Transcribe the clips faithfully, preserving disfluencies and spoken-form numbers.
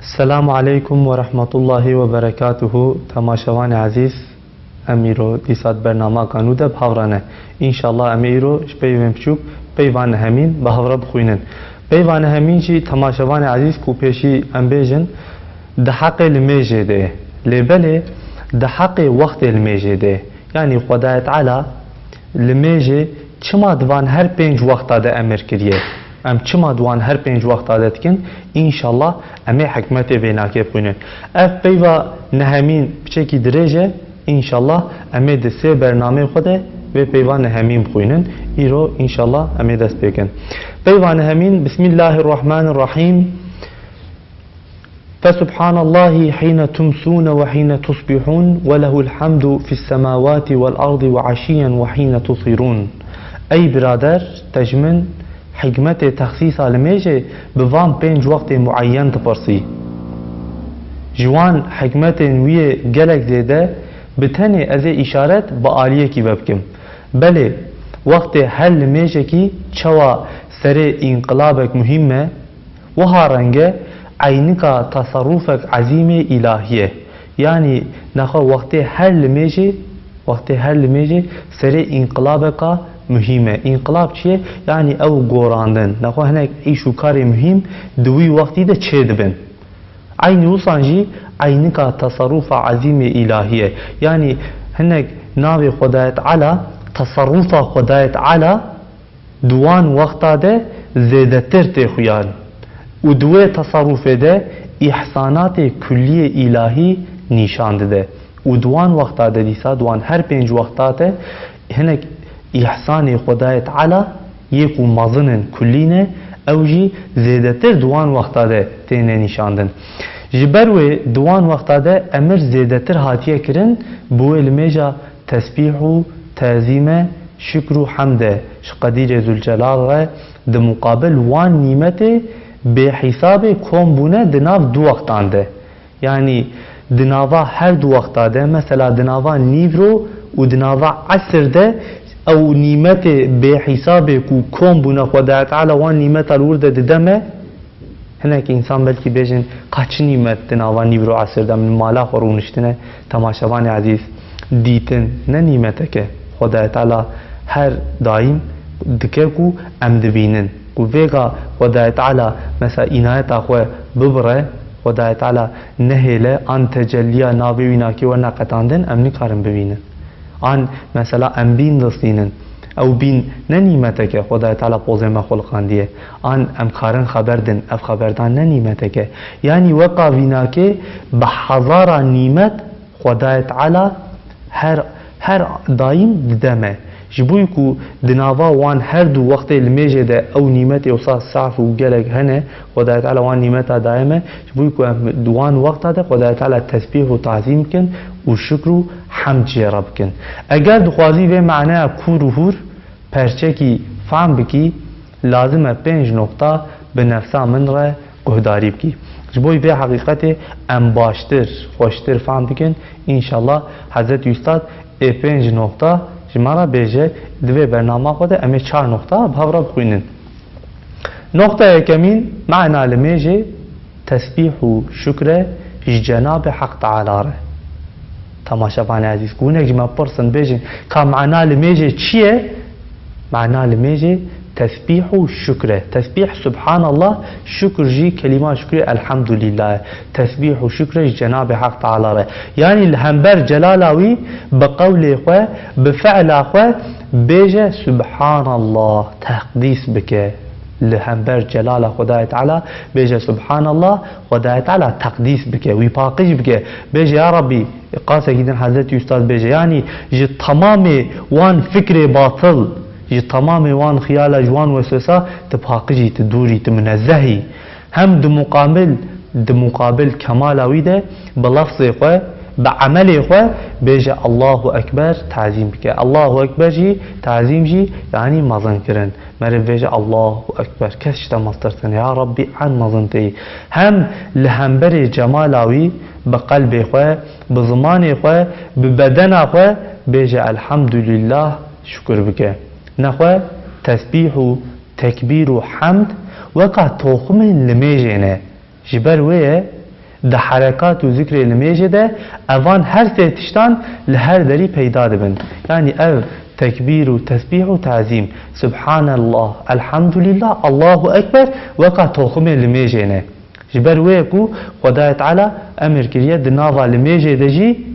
Selamu aleykum ve rahmetullahi ve berekatuhu. Temaşevanê ezîz, em îro dîsa di bernamaka nû de bi hev re ne. Înşallah em ê îro ji peyvên biçûk peyva nehemîn bi hev re bixwînin. Peyva nehemîn jî, temaşevanê ezîz, ku pêşî em bêjin, di heqê limêjê de ye. Lê belê di heqê wextê limêjê de ye. Yanî Xwedayê Teala limêjê çima di van her pênc wexta de emir kiriye? Em çima di wan her pênc wexta de dikin? Înşallah em ê hikmetê vê nakê bixwînin. Ev peyva nehemîn piçekî dirêj e. Înşallah em ê di sê bernameyê xwe de vê peyva nehemîn bixwînin. Îro înşallah em ê dest pê kin. Peyva nehemîn, Bismillahirrahmanirrahîm. فسبحان الله حين تمسون وحين تصبحون وله الحمد في السماوات والأرض وعشيا وحين تظهرون. Ey birader, te ji min hikmetê texsîsa limêjê bi van pênc wextê muayyen dipirsî. Ji wan hikmetên wî yê gelek zêde, bi tenê ez ê îşaret bi aliyekî ve bikim. Belê, wextê her limêjekî çawa serê înqilabek muhîm e, wiha reng e, eynika teserrufek ezîmê îlahî ye. Yanî nexwe wextê her limêjê, wextê her limêjê serê înqilabeka muhîm e. Înqilab çi ye? Yanî ew gorandin. Nexwe hinek îş û karê muhîm di wî wextî de çêdibin. Eynî wisan jî eynika teserrufa ezîmê îlahî ye. Yanî hinek navê Xwedayê Teala, teserrufa Xwedayê Teala di wan wexta de zêdetir tê xuyan û di wê teserrufê de îhsanatê kulliyê îlahî nîşan dide. Û di wan wexta de dîsa, di wan her pênc wexta de hinek îhsanê Xwedayê Teala yê ku mezin in, kullî ne, ew jî zêdetir di wan wexta de têne nîşandin. Ji ber wê di wan wexta de emir zêdetir hatiye kirin, bi wê limêja tesbîh û tezîm e, şikr û hemd e ji Qedîrê Zûlcelal re, di muqabil wan nîmetê bêhîsabê kom bûne di nav du wextan de. Yanî di nava her du wexta de, mesela di nava nîvro û di nava esir de, ew nîmetê bêhîsabê ku kom bûne Xwedayê Teala wan nîmeta li wir de dide me, Hinek însan belkî bêjin, ka çi nîmet di nava nîvro esir de min mala xwe rûniştine, temaşevanê ezîz, dîtin ne nîmetek e. Xwedayê Teala her daîm dike ku em dibînin. Ku vêga Xwedayê Teala mesela înayeta xwe bibire, Xwedayê Teala nehêle an tecelliya navê wî nakê werne qetandin, em nikarin bibînin. An mesela em bîn distînin. Ew bîn ne nîmetek e, Xwedayê Teala pozê me xuliqandiye. An em karin xeber din, ev xeberdan ne nîmetek e. Yanî weka vînakê bi hezara nîmet Xwedayê Teala her, her daîm dide me. Ji bo ku di nava wan her du wextê limêjê de ew nîmetê wisa saf û gelek hene, Xwedayê Teala wan nîmeta daye me, ji bo ku em di wan wexta de Xwedayê Teala tesbîh û tazîm bikin û şikr û hemd jê re bikin. Eger dixwazî vê maneya kûr û hûr perçekî fehm bikî, lazim e pênc noqta bi nefsa min re guhdarî bikî. Ji bo vê heqîqetê em baştir, xweştir fehm bikin, înşallah Hezretî Ustad ê pênc noqta ji me re bêje, di vê bernama xwe de em ê çar noqta bi hev re bixwînin. Noqta yekemîn, mana limêjê tesbîh û şukr e ji Cenabê Heq Teala re. Temaşevanê ezîz, ku hinek ji me pirsin, bêjin, ka mana limêjê çi ye? Mana limêjê tesbîh û şukr e. Tesbîh, Subhanallah, şukr jî, kelîma şukrê Elhamdulillah e. Tesbîh û şukr e ji Cenabê Heq Teala re. Yanî li hember celala wî bi qewlê xwe, bi fi'la xwe bêje Subhanallah, teqdîs bike. Li hember celala Xwedayê Teala bêje Subhanallah, Xwedayê Teala teqdîs bike, wî paqij bike. Bêje, ya Rabbî, qasekî din Hezretî Ustad bêje, yanî ji temamê wan fikrê batil, ji temamê wan xiyala, ji wan weswesa tu paqij î, tu dûr î, tu munezzeh î. Hem di muqabil, di muqabil kemala wî de bi lefzê xwe, bi emelê xwe bêje Allahu Ekber, tazîm bike. Allahu Ekber jî, tazîm jî, yanî mezin kirin. Meriv bêje Allahu Ekber. Kes ji te meztirtin. Ya Rabbî, en mezin tê yî. Hem li hemberê cemala wî bi qelbê xwe, bi zimanê xwe, bi bedena xwe bêje Elhamdulillah, şukir bike. Nexwe tesbîh û tekbîr û hemd weka toximên limêjê ne. Ji ber wê ye Di herekat û zikrê limêjê de evan her sê tiştan li her derî peyda dibin. Yanî ev tekbîr û tesbîh û tazîm, Subhanallah, Elhamdulillah, Allahu Ekber, weka toxumê limêjê ne. Ji ber wê ku Xwedayê Teala emir kiriye di nava limêjê de jî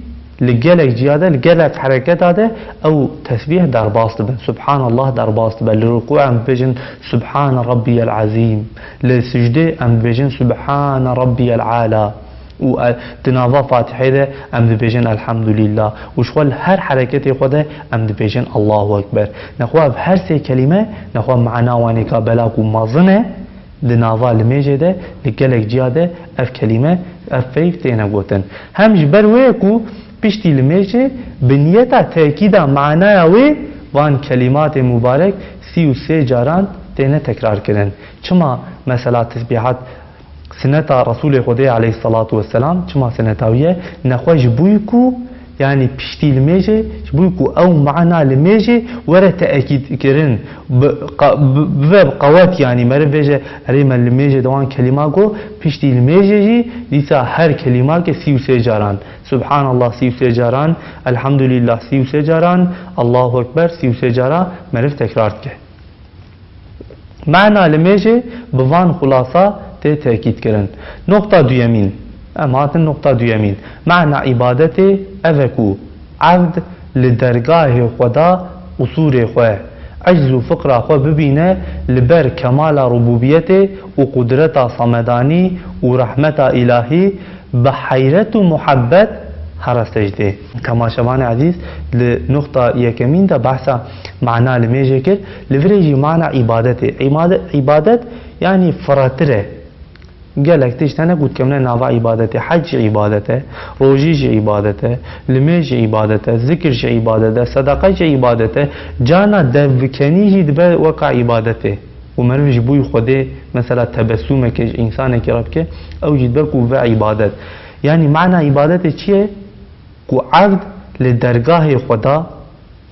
li gelek ciya de, li gelek hereketa de ew tesbîh derbas dibin. Subhanallah derbas dibe. Li rukû em dibêjin Subhane Rabbiyel Azîm. Li sicdê em dibêjin Subhane Rabbiyel Ala. Û, e, di nava Fatihê de em dibêjin Elhamdulillah. Û ji xwe li her hereketê xwe de em dibêjin Allahu Ekber. Nexwe ev her sê kelîme, nexwe mana wanêka bela ku mezin e, di nava limêjê de, li gelek ciya de ev kelîme, ev peyv têne gotin. Hem ji ber wê ye ku piştî limêjê bi niyeta tekîda manaya wê van kelîmatê mubarek sî û sê caran têne tekrar kirin. Çima mesela tesbîhat Sineta Resûlê Xwedê aleyhissalatu vesselam, çima sineta wî ye? Nexwe ji bûyî ku, yanî piştî limêjê, ji bûyî ku ew mana limêjê were teekîd kirin, bi, qa-, bi, bibe bi qewet, yanî meriv bêje, erê me limêjê de wan kelîma got, piştî limêjê jî dîsa her kelîmake sî û sê caran, Subhanallah sî û sê caran, Elhamdulillah sî û sê caran, Allahu Ekber sî û sê caran meriv tekrar dike. Mana limêjê bi van xulasa tê tekîd kirin. Noqta duyemîn. Em hatin noqta duyemîn. Mana îbadetê ev e ku evd li dergahê Xweda qusûrê xwe, ecz û fiqra xwe bibîne li ber kemala rububiyetê û qudreta samedanî û rehmeta îlahî, bi heyret û muhebbet here secdê. Temaşevanê ezîz, li nuqta yekemîn de behsa mana limêjê kir, li virê jî mana îbadetê. Îmade-, îbadet, yanî firehtir e. Gelek tişt hene ku dikevne nava îbadetê. Hec jî îbadet e, rojî jî îbadet e, limêj jî îbadet e, zikir jî îbadet e, sedeqe jî îbadet e, carna devbikenî jî dibe weka îbadetê. Û meriv ji bo Xwedê, mesela, tebessûmeke ji însanekî re bike, ew jî dibe ku ve îbadet. Yanî mana îbadetê çi ye? Ku evd li dergahê Xweda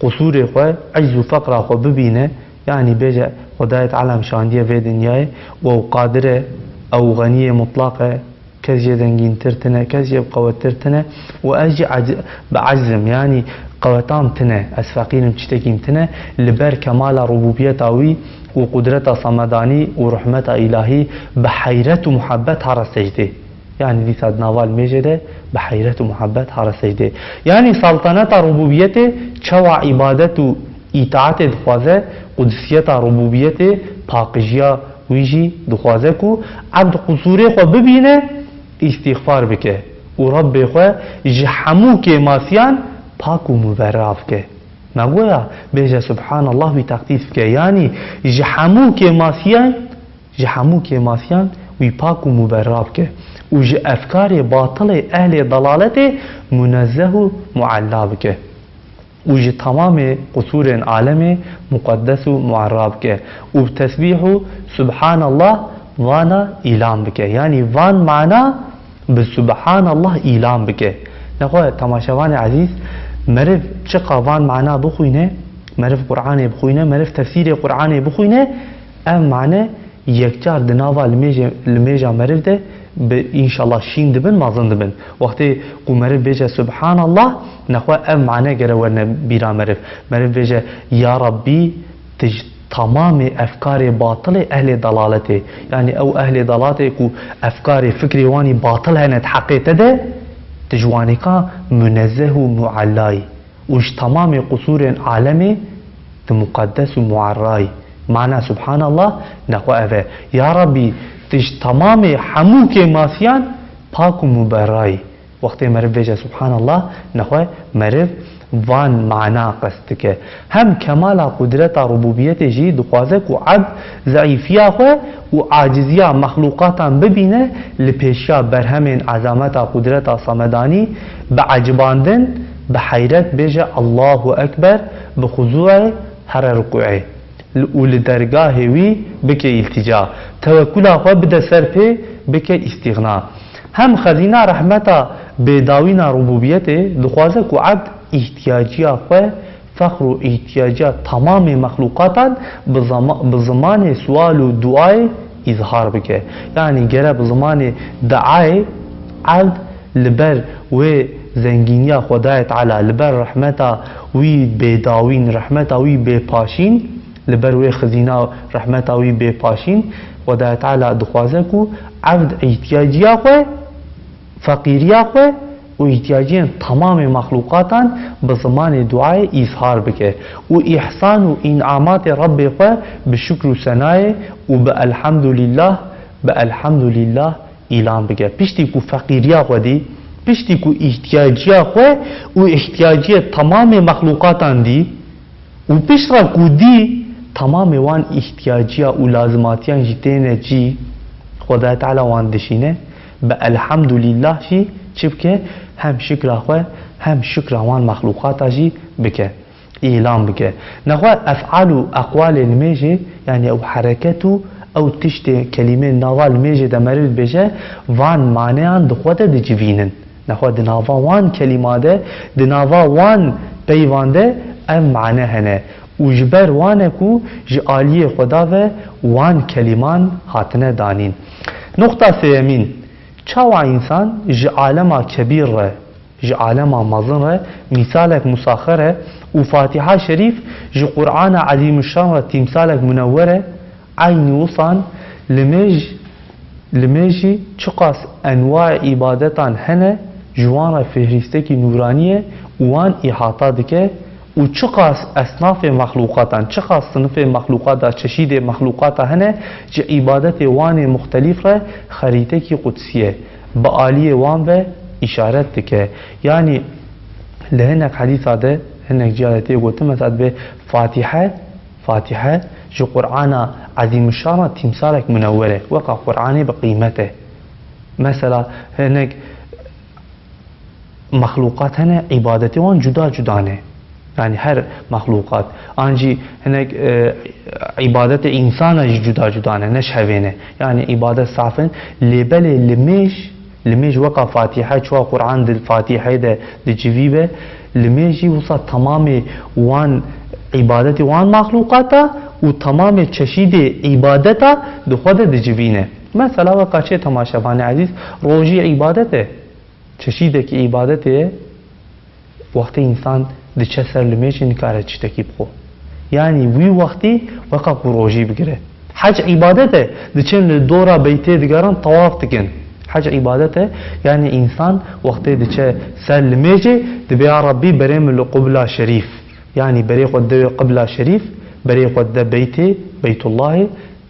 qusûrê xwe, ecz û feqra xwe bibîne, yanî bêje, Xwedayê Teala em şandiye vê dinyayê û ew qadir e, ew xeniyê mutlaq e, kes jê zengîntir tine, kes jê bi qewettir tine û ez jî ec-, bi ecz im, yanî qeweta min tine, ez feqîr im, tiştekî min tine, li ber kemala rububiyeta wî û qudreta samedanî û rehmeta îlahî bi heyret û muhebbet here secdê. Yanî dîsa di nava limêjê de bi heyret û muhebbet here secdê. Yanî saltaneta rububiyetê çawa îbadet û îtaetê dixwaze, qudisiyeta rububiyetê, paqijiya wî jî dixwaze ku ebd qusûrê xwe bibîne, îstîxfar bike û Rebbê xwe ji hemû kêmasiyan pak û muberra bike. Me goya bêje Subhanallah, wî teqdîs bike. Yanî ji hemû kêmasiyan, ji hemû kêmasiyan wî pak û muberra bike û ji efkarê batilê ehlê dalaletê munezzeh û muella bike. Û ji temamê qusûrên alemê muqeddes û muerra bike û bi tesbîh û Subhanallah vana îlan bike. Yanî van mana bi Subhanallah îlan bike. Nexwe temaşevanê ezîz, meriv çiqa van mana bixwîne, meriv Qur'anê bixwîne, meriv tefsîrê Qur'anê bixwîne, ev mane yekcar di nava limêjê-, limêja meriv de bi înşallah şîn dibin, mezin dibin. Wextê ku meriv bêje Subhanallah, nexwe ev mane gere werine bîra meriv. Meriv bêje, Ya Rabbî, tu ji temamê efkarê batilê ehlê dalaletê, yanî ew ehlê dalatê ku efkarê, fikrê wanî batil hene di heqê te de, tu ji wanêka munezzeh û muellayî. Û ji temamê qusûrên alemê tu muqeddes û muerrayî. Mana Subhanallah nexwe ev e. Ya Rabbî, tu ji temamê hemû kêmasiyan pak û muberrayî. Wextê meriv bêje Subhanallah, nexwe meriv van mana qest dike. Hem kemala qudreta rububiyetê jî dixwaze ku ebd zeîfiya xwe û aciziya mexlûqatan bibîne, li pêşiya berhemên ezameta qudreta samedanî bi ecibandin, bi heyret bêje Allahu Ekber, bi xuzûê here rukûê û li dergahê wî bike îltîca. Tewekula xwe bide ser pê, bike îstîxna. Hem xezîna rehmeta bêdawîna rububiyetê dixwaze ku ebd îhtiyaciya xwe, fexr û îhtiyaciya temamê mexlûqatan bi zama-, bi zimanê sual û duayê îzhar bike. Yanî gere bi zimanê duayê Evd li ber wê zengîniya Xwedayê Teala, li ber rehmeta wî bêdawîn, rehmeta wî bêpaşîn, li ber wê xizîna, rehmeta wî bêpaşîn, Xwedayê Teala dixwaze ku evd îhtiyaciya xwe, feqîriya xwe û îhtiyaciyên temamê mexlûqatan bi zimanê duayê îzhar bike û îhsan û înamatê Rebbê xwe bi şikr û senayê û bi elhamdulîllah, bi elhamdulîllah îlan bike. Piştî ku feqîriya xwe dî, piştî ku îhtiyaciya xwe û îhtiyaciyê temamê mexlûqatan dî, û piştre ku dî, temamê wan îhtiyaciya û lazimatiyan jî têne cî, Xwedayê Teala wan dişîne, bi elhamdulîllah jî çi bike, hem şikra xwe, hem şikra wan mexlûqata jî bike, îlan bike. Nexwe ef'al û eqwalê limêjê, yanî ew hereket û ew tiştê kelîmê nava limêjê de meriv dibêje, van maneyan di xwe de dicivînin. Nexwe di nava wan kelîma de, di nava wan peyvan de ev mane hene û ji ber wan e ku ji aliyê Xweda ve wan kelîman hatine danîn. Nuqta sêyemîn, çawa însan ji alema kebîr re, ji alema mezin re mîsalek musaxer e û Fatiha Şerîf ji Qur'ana Ezîmuşşan re tîmsalek munewwer e, eynî wisan limêj, limêj jî çiqas enwayê îbadetan hene, ji wan re fihristekî nûranî ye û wan îhata dike û çiqas esnafê mexlûqatan, çiqas sinifê mexlûqata, çeşîdê mexlûqata hene, ji îbadetê wan ê muxtelîf re xerîtekî qudsî ye, bi aliyê wan ve îşaret dike. Yanî li hinek hedîsa de, hinek ciya de tê gotin, mesela dibê Fatihe, Fatihe ji Qur'ana Ezîmuşşan re tîmsalek munewwer e, weka Qur'anê bi qîmet e. Mesela hinek mexlûqat hene, îbadetê wan cuda cuda ne. Yanî her mexlûqat. An jî hinek, e, îbadetê însana jî cuda cuda ne, ne ji hevê ne. Yanî îbadet saf in, lê belê limêj, limêj weka Fatîhe, çawa Qur'an di Fatîheyê de dicivî be, limêj jî wisa temamê wan îbadetê wan mexlûqata û temamê çeşîdê îbadeta di xwe de dicivîne. Mesela weka çê temaşevanê ezîz, rojî îbadet e. Çeşîdekî îbadetê ye, wextê însan diçe ser limêjê nikare tiştekî bixwe. Yanî wî wextî weka ku rojî bigire. Hec îbadet e, diçin li dora beytê digerin, tewaf dikin. Hec îbadet e, yanî însan wextê diçe ser limêjê, dibê ya Rebbî berê min li qibla şerîf. Yanî berê xwe dide wê qibla şerîf, berê xwe dide beytê, Beytullahê,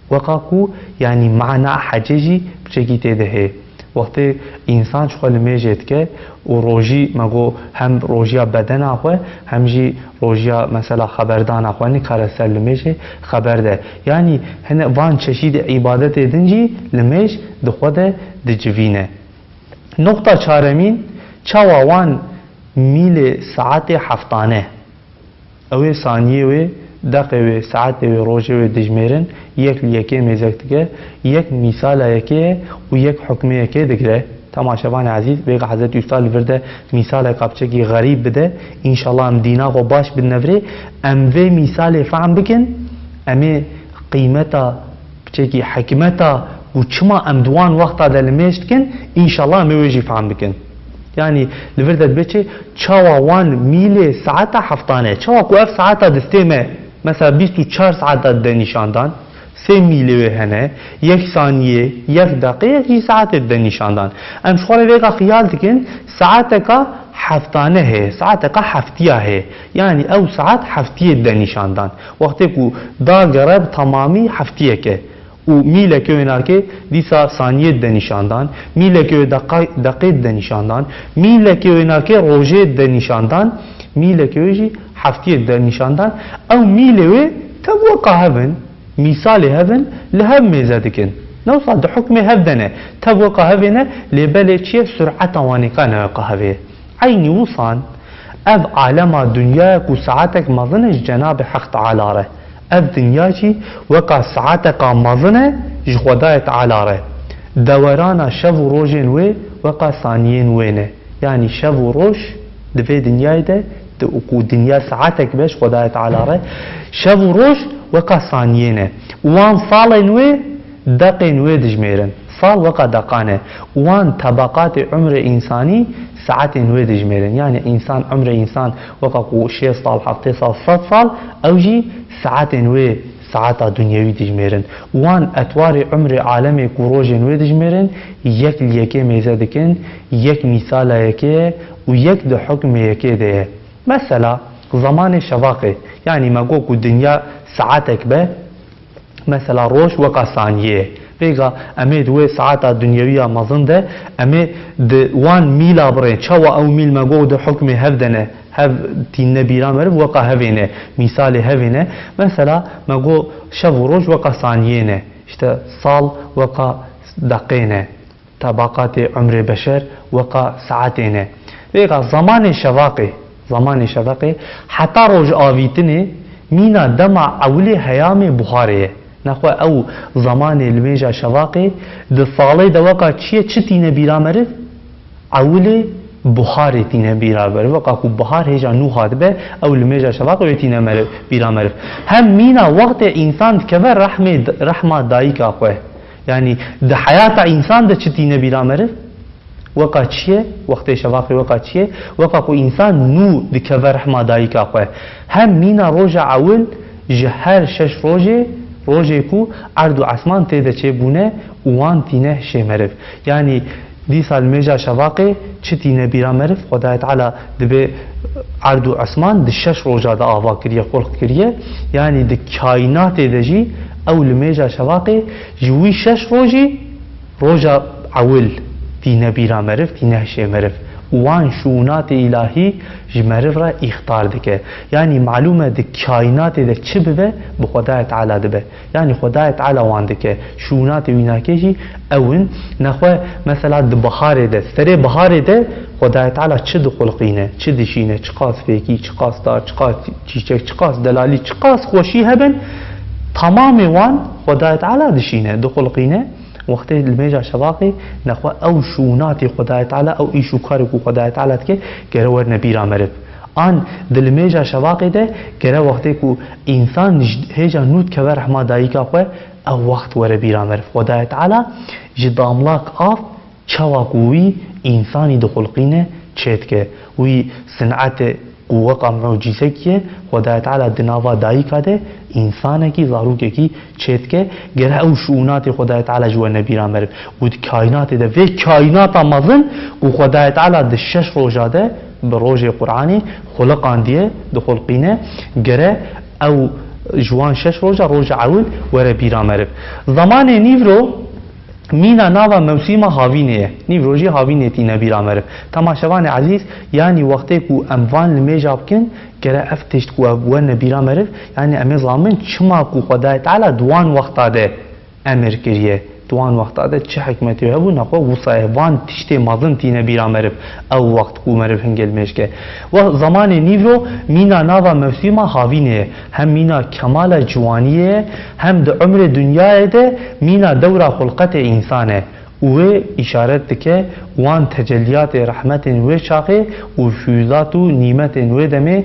weka ku, yanî mana hecê jî piçekî tê de heye. Wextê însan ji xwe limêjê dike û rojî, me got, hem rojiya bedena xwe, hem jî rojiya, mesela, xeberdana xwe nikare ser limêjê xeber de. Yanî hine van çeşîdê îbadetê din jî limêj di xwe de dicivîne. Nuqta çaremîn, çawa wan mîlê saetê heftane. Ew ê saniyê wê, deqê wê, saetê wê, rojê wê dijmêrin, yek li yekê mêzek dike, yek mîsala yekê ye û yek hukmê yekê digire. Temaşevanê ezîz, vêga Hezretî Usta li vir de mîsaleka piçekî xerîb bide. Înşallah em dîna xwe baş bidine virê. Em vê mîsalê fehm bikin, em ê qîmeta piçekî hikmeta û çima em di wan wexta de limêj dikin, înşallah em ê wê jî fehm bikin. Yanî li vir de dibê çi, çawa wan mîlê saeta heftane, çawa ku ev saeta distê me, mesela bîst û çar saeta dide nîşandan, sê mîlê wê hene, yek saniyê, yek deqê, yek jî saetê dide nîşandan. Em ji xwe re vêga xiyal dikin, saeteka heftane heye, saeteka heftiya heye. Yanî ew saet heftiyê dide nîşandan. Wextê ku dagere bi temamî heftiyeke û mîlekê wê nake dîsa saniyê dide nîşandan, mîlekê wê deqa-, deqê dide nîşandan, mîlekê wê nake rojê dide nîşandan, mîlekê wê jî heftiyê dide nîşandan. Ew mîlê wê tev weka hev in, mîsalê hev in, li hev mêze dikin. Ne wisa di hukmê hev de ne, tev weka hev ê ne, lê belê çi ye, sureta wan ê ka ne weka hev ê. Eynî wisan, ev alema dinyaya ku saetek mezin e ji Cenabê Heq Teala re. Ev dinya jî weka saeteka mezin e ji Xwedayê Teala re. Dewerana şev û rojên wê weka saniyên wê ne. Yanî şev û roj di vê dinyayê de, di, ku dinya saetek be ji Xwedayê Teala re, şev û roj weka saniyê ne. Û wan salên wê, deqên wê dijmêrin. Sal weka deqan e. Wan tebaqatê umrê însanî saetên wê dijmêrin. Yanî însan, umrê însan weka ku şêst sal, heftê sal, sed sal, ew jî saetên wê saeta dunyewî dijmêrin. Wan etwarê umrê alemê ku rojên wê dijmêrin, yek li yekê mêze dikin, yek mîsala yekê ye û yek di hukmê yekê de ye. Mesela, zemanê şevaqê, yanî me got ku dinya saetek be, mesela roj weka saniyê ye. Vêga em ê di wê saeta dunyewî ya mezin de, em ê di wan mîla birên. Çawa ew mîl me got di hukmê hev de ne, hev tîne bîra meriv, weka hevê ne, mîsalê hevê ne. Mesela me got şev û roj weka saniyê ne, işte sal weka deqê ne. Tebaqatê umrê beşer weka saetê ne. Vêga zemanê şevaqê, zemanê şevaqê heta roj avîtinê mîna dema ewilê heyamê buharê ye. Nexwe ew zemanê limêja şevaqê di salê de weka çi ye, çi tîne bîra meriv? Ewilê buharê tîne bîra meriv. Weka ku buhar hêja nû hatibe, ew limêja şevaqê wê tîne meriv, bîra meriv. Hem mîna wextê însan dikeve rehmê, rehma dayika xwe. Yanî di heyata însan de çi tîne bîra meriv? Weka çi ye? Wextê şevaqê weka çi ye? Weka ku însan nû dikeve rehma dayika xwe. Hem mîna roja ewil ji her şeş rojê, rojê ku erd û esman tê de çêbûne û wan tîne hişê meriv. Yanî dîsa li mêja şevaqê çi tîne bîra meriv? Xwedayê Teala dibê erd û esman di şeş roja de ava kiriye, xulq kiriye. Yanî di kaînatê de jî ew li mêja şevaqê ji wî şeş rojî roja ewil tîne bîra meriv, tîne hişê meriv. Û wan şûnatê îlahî ji meriv re îxtar dike. Yanî malûm e di kaînatê de çi bibe, bi Xwedayê Teala dibe. Yanî Xwedayê Teala wan dike. Şûnatê wînakê jî ew in. Nexwe mesela di biharê de, serê biharê de Xwedayê Teala çi dixulqîne, çi dişîne, çiqas fêkî, çiqas dar, çiqas çîçek, çiqas delalî, çiqas xweşî hebin, tamamê wan Xwedayê Teala dişîne, dixulqîne. Wextê li mêja şevaqê nexwe ew şûnatê Xwedayê Teala, ew îş û karê ku Xwedayê Teala dike, gere werine bîra meriv. An di limêja şevaqê de gere wextê ku însan ji hêja nû dikeve rehma dayika xwe, ew wext were bîra meriv. Xwedayê Teala ji damlak av çawa ku wî însanî dixulqîne çêdike. Wî sinetê ku weka mucîzekî ye, Xwedayê Teala di nava dayika de însanekî, zarokekî çêdike. Gere ew şûnatê Xwedayê Teala ji we nebîra meriv. Û di kaînatê de, vê kaînata mezin ku Xwedayê Teala di şeş roja de bi rojê Qur'anê xuliqandiye, dixulqîne, gere ew ji wan şeş roja, roja ewil were bîra meriv. Zemanê nîvro mîna nava mewsîma havînê ye. Nîvro jî havînê tîne bîra meriv. Temaşevanê ezîz, yanî wextê ku em van limêja bikin, gere ev tişt ku ev werne bîra meriv, yanî em ê zanin çima ku Xwedayê Teala di wan wexta de emir kiriye. Di wan wexta de çi hikmetê hebû, nexwe wisa ye. Van tiştê mezin tîne bîra meriv, ew wext ku meriv hingê limêj ke. Wa zemanê nîvro mîna nava mewsîma havînê ye. Hem mîna kemala ciwaniyê ye, hem di umrê dinyayê de mîna dewra xulqetê însan e. Û wê îşaret dike wan tecelliyatê rehmetên wê çaxê û fiyuzat û nîmetên wê demê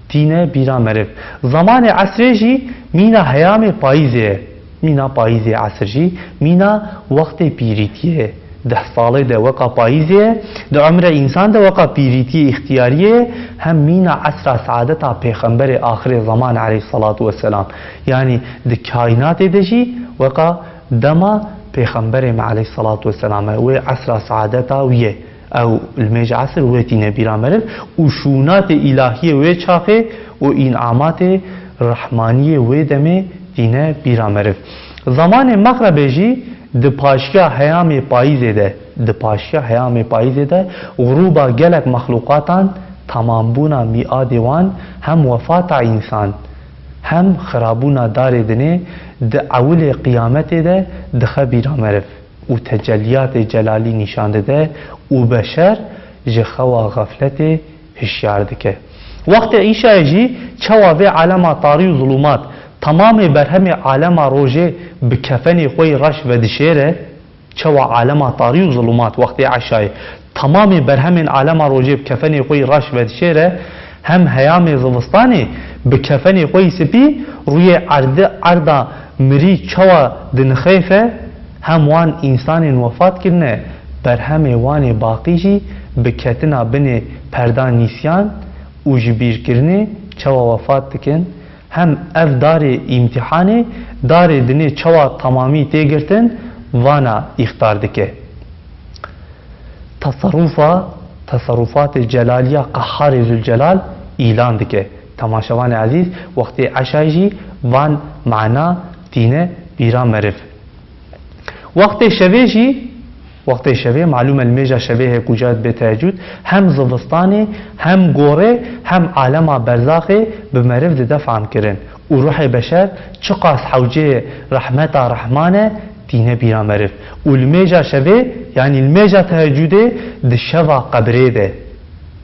tîne bîra meriv. Zemanê esrê jî mîna heyamê payîzê ye. Mîna payîzê esr jî mîna wextê pîrîtiyê ye. Deh salê de weka payîzê ye, di umre însan de weka pîrîtiyê, îxtiyariyê ye, hem mîna esra saadeta pêxemberê axirê zeman aleyhisselatu vesselam. Yanî di kaînatê de jî weka dema pêxemberê me aleyhisselatu vesselam e. Wê esra saadeta wî ye. Ew li mêj esr wê tîne bîra meriv û şûnatê îlahiyê wê çaxê û înamatê rehmaniyê wê demê tîne bîra meriv. Zemanê mexrebê jî di paşiya heyamê payîzê de, di paşiya heyamê payîzê de xurûba gelek mexlûqatan, temambûna mîadê wan, hem wefata însan, hem xirabûna darê dinê di ewilê qiyametê de dixe bîra meriv û tecelliyatê celalî nîşan dide û beşer ji xewa xefletê hişyar dike. Wextê îşayê jî çawa vê alema tarî û zulûmat temamê berhemê alema rojê bi kefenê xwe yî reş vedişêre, çawa alema tarî û zulûmat wextê eşayê temamê berhemên alema rojê bi kefenê xwe yî reş vedişêre, hem heyamê zivistanê bi kefenê xwe yî spî rûyê erdê, erda mirî çawa dinixêfe, Hem wan însanên wefat kirine, berhemê wan ê baqî jî bi ketina binê perda nîsyan û ji bîrkirinê çawa wefat dikin, hem ev darê îmtîhanê, darê dinê çawa temamî tê girtin, vana îxtar dike. Teserrufa, teserrufatê Celaliya Qeharê Zülcelal îlan dike. Temaşevanê ezîz, wextê eşay jî van mana tîne bîra meriv. Wextê şevê jî, wextê şevê, malûm e, li mêja şevê heye ku caet bê tehecûd, hem zivistanê, hem gorê, hem alema berzaxê bi meriv dide fehm kirin. Û ruhê beşer çiqas hewceyê rehmeta Rehman e, tîne bîra meriv. Û li mêja şevê, yanî li mêja tehecûdê, di şeva qebrê de,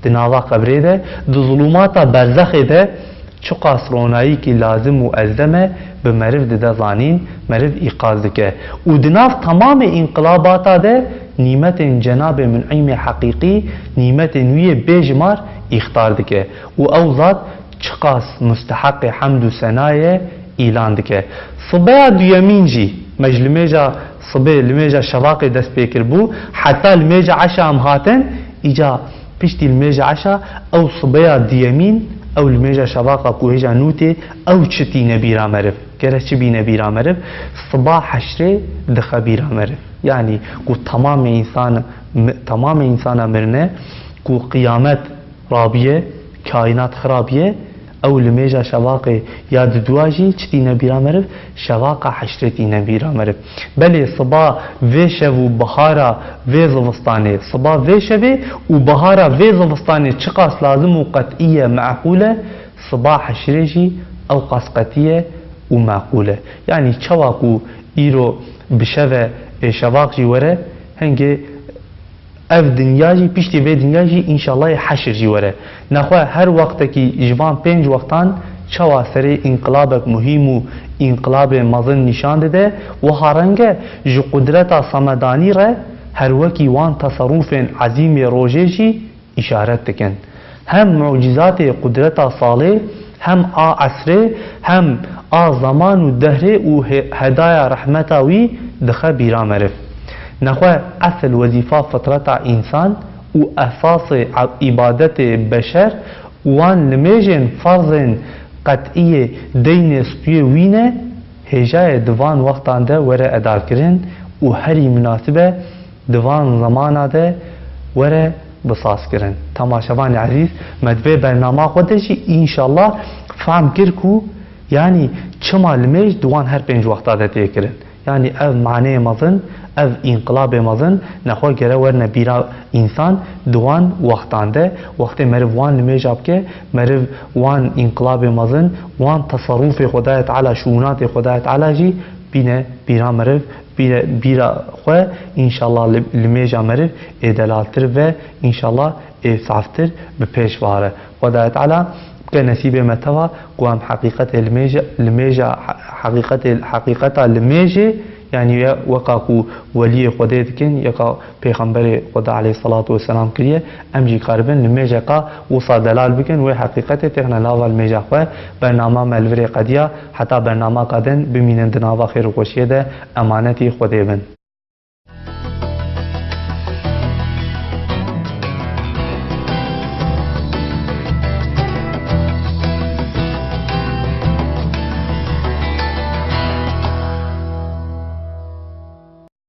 di nava qebrê de, di zulûmata berzexê de çiqas ronayîkî lazim û eldem e, bi meriv dide zanîn, meriv îqaz dike. Û di nav temamê înqilabata de nîmetên Cenabê Munîmê Heqîqî, nîmetên wî yê bêjimar îxtar dike. Û ew zat çiqas musteheqê hemd û senayê îlan dike. Sibeya duyemîn jî, me ji limêja sibê, limêja şevaqê dest pê kiribû, heta limêja eşa em hatin, îca piştî limêja eşa, ew sibeya duyemîn, ew limêja şevaqa ku hêja nû tê, ew çi tîne bîra meriv? Gere çi bîne bîra meriv? Siba heşrê dixe bîra meriv. Yanî ku temamê însan, mi-, temamê însana mirine, ku qiyamet rabiye, kaînat xirabiye, ew limêja şevaqê ya didua jî çi tîne bîra meriv? Şevaqa heşrê tîne bîra meriv. Belê siba vê şev û bihara vê zivistanê, siba vê şevê û bihara vê zivistanê çiqas lazim û qetî ye, meqûl e, siba heşrê jî ew qas qetî ye û meqûl e. Yanî çawa ku îro bi şev e, ê şevaq jî were, hingê ev dinya jî, piştî vê dinya jî, înşallah, ê heşir jî were. Nexwe her wextekî ji van pênc wextan çawa serê înqilabek muhîm û înqilabê mezin nîşan dide, wiha reng e, ji qudreta semedanî re her wekî wan teserûfên ezîmê rojê jî îşaret dikin. Hem mucîzatê qudreta salê, hem a esrê, hem a zeman û dehrê û he-, hedaya rehmeta wî dixe bîra meriv. Nexwe esil wezîfa fitreta însan û esasê a-, îbadetê beşer wan limêjên ferzên qet'iyê deynê spiyê wî ne, hêjayê di van wextan de were edakirin û herî munasib e di van zemana de were bisazkirin. Temaşevanê ezîz, me di vê bernama xwe de jî înşallah fehm kir ku, yanî, çima limêj di wan her pênc wexta de tê kirin. Yanî ev maneyê mezin, ev înqilabê mezin, nexwe gere werine bîra însan di wan wextan de, wextê meriv wan limêja bike, meriv wan înqilabê mezin, wan teserûfê Xwedayê Teala, şûnatê Xwedayê Teala jî bîne bîra meriv, bîre, bîra xwe, înşallah li, limêja meriv ê delaltir ve, înşallah ê saftir bi pêş vare. Xwedayê Teala bike nesîbê me teva ku em heqîqetê limêje, limêja, he-, heqîqetê, heqîqeta limêjê, yanî ye weka ku weliyê Xwedê dikin, yeka Pêxemberê Xweda aleyhisselatu vesselam kiriye, em jî karibin limêjeka wisa delal bikin, wê heqîqetê têxine nava limêja xwe. Bernama me li virê qediya, heta bernamaka din bimînin di nava xêr û xweşiyê de, emanetî Xwedê bin.